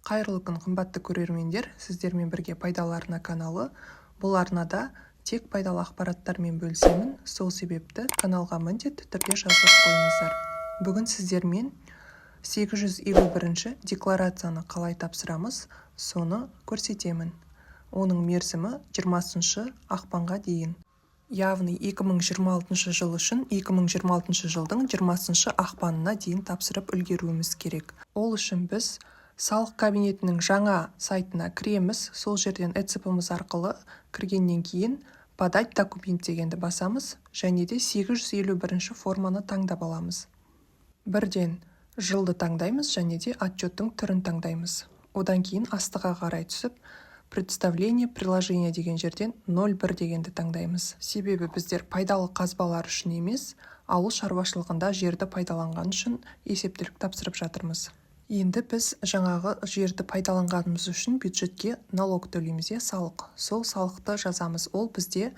Қайырлы күн, қымбатты көрермендер! Сіздермен бірге «Пайдалы арна» каналы. Бұл арнада тек пайдалы ақпараттармен бөлісемін. Сол себепті каналға міндетті түрде жазылып қойыңыздар. Бүгін сіздермен 851 декларацияны қалай тапсырамыз, соны көрсетемін. Оның мерзімі 20 ақпанға дейін, яғни 2026 жыл үшін 2026 жылдың 20 ақпанына дейін тапсырып үлгеруіміз керек. Ол үшін біз салық кабинетінің жаңа сайтына кіреміз. Сол жерден ЭЦП-міз арқылы кіргеннен кейін «Подать документ» дегенді басамыз және де 851 форманы таңдап аламыз. Бірден жылды таңдаймыз және де отчеттің түрін таңдаймыз. Одан кейін астыға қарай түсіп, «Представление приложение» деген жерден 01 дегенді таңдаймыз, себебі біздер пайдалы қазбалар үшін емес, ауыл шаруашылығында жерді пайдаланған үшін есептілік тапсырып жатырмыз. Енді біз жаңағы жерді пайдаланғанымыз үшін бюджетке налог төлейміз, иә, салық. Сол салықты жазамыз. Ол бізде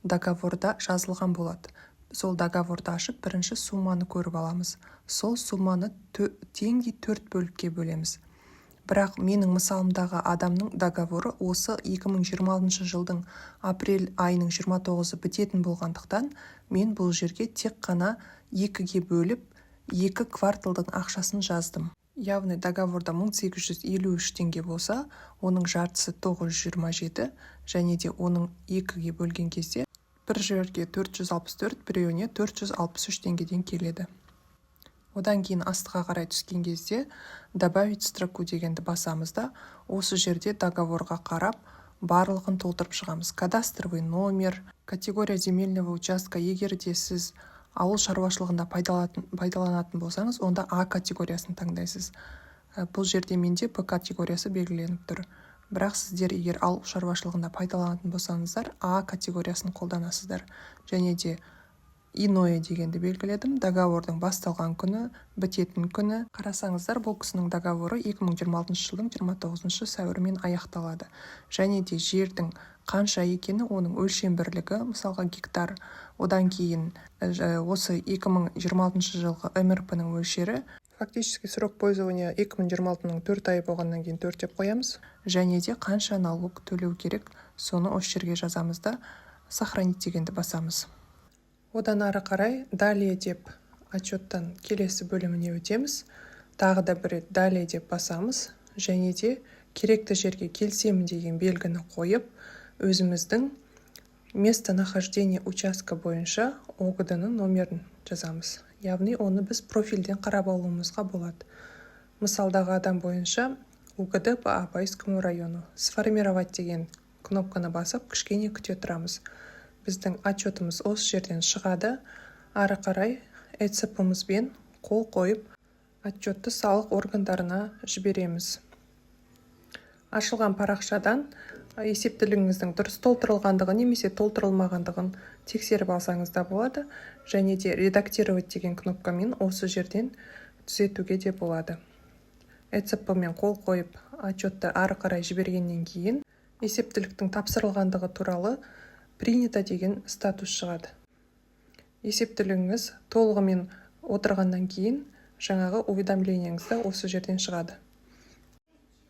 договорда жазылған болады. Сол договорды ашып, бірінші сумманы көріп аламыз. Сол сумманы теңдей төрт бөлікке бөлеміз. Бірақ менің мысалымдағы адамның договоры осы 2026 жылдың апрель айының 29-ы бітетін болғандықтан, мен бұл жерге тек қана екіге бөліп, екі кварталдың ақшасын жаздым. Яғни договорда 1853 теңге болса, оның жартысы 927 және де оның екіге бөлген кезде бір жерге 464, біреуіне 463 теңгеден келеді. Одан кейін астыға қарай түскен кезде «Добавить строку» дегенді басамыз да, осы жерде договорға қарап, барлығын толтырып шығамыз: кадастровый номер, категория земельного участка. Егер де сіз ауыл шаруашылығында пайдаланатын болсаңыз, онда А категориясын таңдайсыз. Бұл жерде менде Б категориясы белгіленіп тұр, бірақ сіздер егер ауыл шаруашылығында пайдаланатын болсаңыздар, А категориясын қолданасыздар. Және де «Иное» дегенді белгіледім. Договордың басталған күні, бітетін күні. Қарасаңыздар, бұл кісінің договоры 2026 жылдың 29 сәуірімен аяқталады. Және де жердің қанша екені, оның өлшем бірлігі, мысалға, гектар. Одан кейін осы 2026 жылғы МРП-ның мөлшері. Фактический срок пользования 2026-ның 4 айы болғаннан кейін 4 деп қоямыз. Және де қанша налог төлеу керек, соны осы жерге жазамыз да, «Сохранить» дегенді басамыз. Одан ары қарай «Далее» деп отчеттан келесі бөліміне өтеміз. Тағы да бір рет «Далее» деп басамыз және де керекті жерге «Келісемін» деген белгіні қойып, өзіміздің местонахождение участка бойынша ОГД-ның номерін жазамыз. Яғни оны біз профильден қарап алуымызға болады. Мысалдағы адам бойынша УГД по Абайскому району. «Сформировать» деген кнопканы басып, кішкене күте тұрамыз. Біздің отчетымыз осы жерден шығады. Ары қарай ЭЦП-мізбен қол қойып, отчетты салық органдарына жібереміз. Ашылған парақшадан есептілігіңіздің дұрыс толтырылғандығы немесе толтырылмағандығын тексеріп алсаңыз да болады және де «Редактировать» деген кнопкамен осы жерден түзетуге де болады. ЭЦП мен қол қойып, отчетты ары қарай жібергеннен кейін есептіліктің тапсырылғандығы туралы «Принято» деген статус шығады. Есептілігіңіз толығымен отырғаннан кейін жаңағы уведомлениеңіз де осы жерден шығады.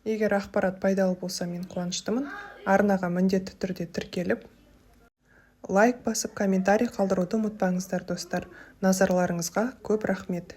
Егер ақпарат пайдалы болса, мен қуаныштымын. Арнаға міндетті түрде тіркеліп, лайк басып, комментарий қалдыруды ұмытпаңыздар. Достар, назарларыңызға көп рахмет!